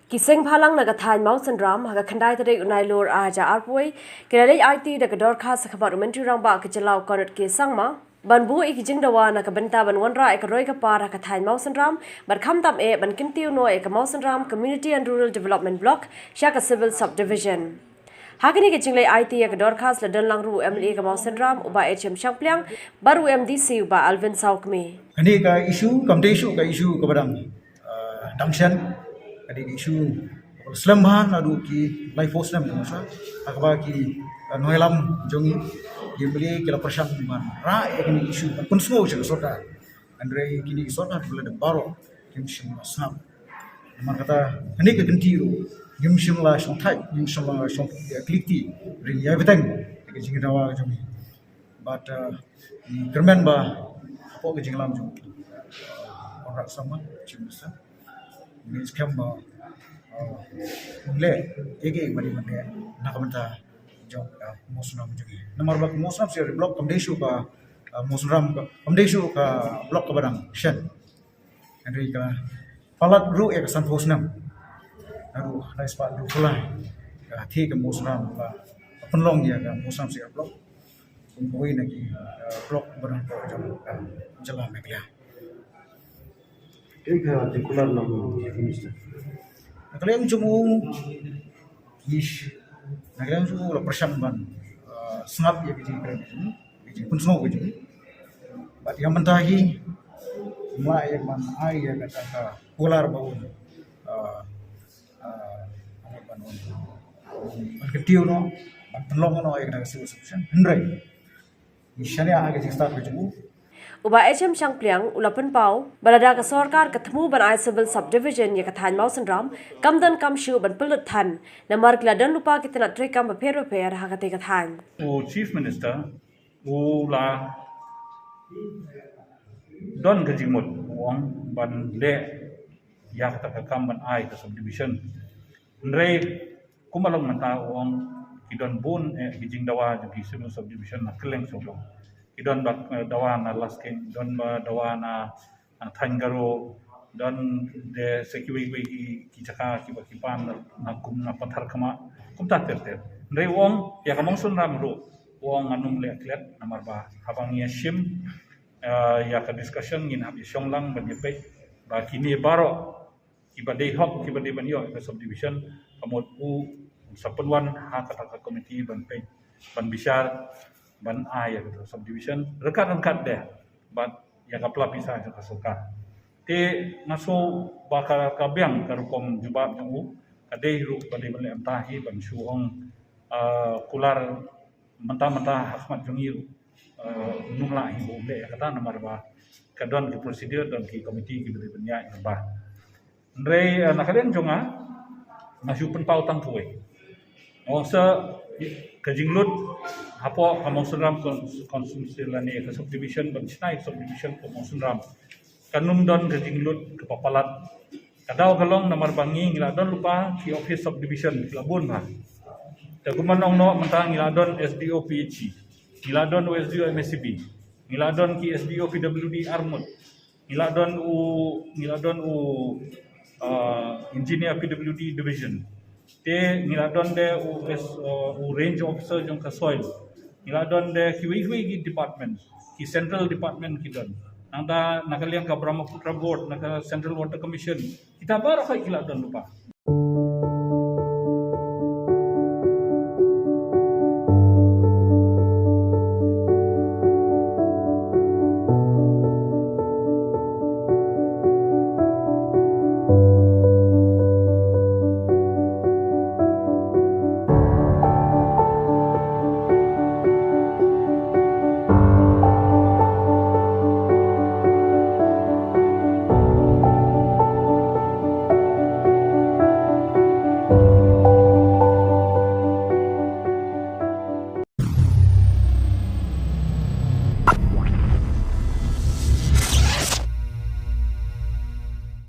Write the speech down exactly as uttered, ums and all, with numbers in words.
Ki seng bhalang na ka thaiñ Mawsynram ha ka khyndai tarik u Nailur ar hajar arphew wei ki la leit aiti da ka dorkhas ha khmat u Myntri Rangbah ka jylla u Conrad K Sangma ban buh ïa ki jingdawa na ka bynta ban wanrah ïa ka roi ka par ha ka thaiñ Mawsynram bad khamtam eh ban kyntiew noh ïa ka Mawsynram Community and Rural Development Block sha ka Civil Subdivision. Ha kane ka jingleit aiti ïa ka dorkhas la don lang ruh u M L A ka Mawsynram u Bah H M Shangpliang bad u M D C u Bah Alvin Sawkmie. Kane ka issue kam dei shuh ka issue kaba dang, uh, dang shen. Kane ka issue kaba la slem bha naduh ki laiphew snem ka masa. Ha kaba ki, uh, nongïalam jong ngi, ki M L A ki la pyrshang ban rah ïa kane ka issue ban pynsngew sha ka sorkar. Hynrei kine ki sorkar ki la dep baroh kim shym la sngap. Namar kata kane ka kynti ruh ngim shym la shongthait, ngim shym la shong, ïa, klik ti, ring ïa bteng ïa ka jingdawa ka jong ngi. Bad, uh, ngi kyrmen ba hapoh ka jinglam jong, uh, Conrad Sangma, Chief Minister, ngi skhem ba, uh, un leh ïa kaei kaba dei ban leh na ka bynta jong, uh, Mawsynram jong ngi. Namar ba Mawsynram C R D block kam dei shuh ka, uh, Mawsynram ka, kam dei shuh ka block kaba dang shen. Hynrei ka palat ruh ïa ka sanphew snem. Naduh khyndai spah hynriewphew lai ka thie ka Mawsynram, ka pynlong ïa ka Mawsynram C R D block kum kawei na ki, uh, block ba dang hapoh jong ka jylla Meghalaya. Kaei ka jingkular na u Chief Minister? Na ka liang jong u, ish, na ka liang jong u la pyrshang ban, uh, sngap ïa ka jingkren ka jong u, ka jingpynsngew ka jong u. Bad ïa mynta hi, ym lah ïa ban ai ïa kata ka kular ba un, uh, uh, ban, ban kyntiew noh, ban pynlong noh ïa kata ka Civil Subdivision. Hynrei ngi shaniah ha ka jingstad ka jong u. U Bah H M Shangpliang u la pynpaw ba lada ka sorkar ka thmu ban ai Civil Subdivision ïa ka thaiñ Mawsynram, kam donkam shuh ban pynlut than, namar ki la don lypa ki tnat treikam bapher bapher ha katei ka thaiñ. U Chief Minister u la don ka jingmut, u ong ban leh ïa kata ka kam ban ai ka subdivision. Hynrei kumba long mynta u ong ki don bun, eh, ki jingdawa jong ki Civil Subdivision na kylleng sorong. Ki don ba, eh, dawa na Lasking, don ba dawa na, na Thaiñ Garo, don de sa kiwei kiwei ki, ki jaka kiba ki pan na, na kum na Patharkhmah, kumta ter ter. Hynrei u ong ïa ka Mawsynram ruh u ong ngan ym leh klet namar ba haba ngi ïa shim, eh, ïa ka discussion ngin hap ïa shong lang ban ïa peit ba kine baroh kiba dei hok, kiba dei ban ïoh ka subdivision, ka mut u sa pynwan ha kata ka komiti ban peit, ban bishar, ban ai ïa ka subdivision ryngkat ryngkat de bad ïa ka pla pisa jong ka sorkar. Te nga sngew ba ka, ka biang ka rukom jubab jong u, ka dei ruh ba dei ban leh mynta hi ban shu ong, ah, kular mynta mynta ha khmat jong ngi ruh, eh, ngim lah hi ban leh ïa kata namar ba ka don ki procedure, don ki komiti kiba dei ban ïaid lyngba. Hynrei, eh, na ka liang jong nga, nga shu pynpaw tang kawei. Ong sa ka jinglut hapoh ka Mawsynram con-, constituency lane ka subdivision ban shna ïa ka subdivision ka Mawsynram, kan ym don ka jinglut kaba palat. Ka daw ka long namar ba ngi ngi la don lypa ki office subdivision ki la bun bha. Te kumba ong noh mynta ngi la don S D O P H E, ngi la don u S D O M S E B, ngi la don ki S D O P W D arngut, ngi la don u, ngi la don u, uh, engineer P W D division. Te ngi la don de u S, uh, u range officer jong ka soil. Ngi la don de kiwei kiwei ki department, ki central department ki don. Nangta na ka liang ka Brahmaputra Board, na ka Central Water Commission, kita baroh ki la don lypa.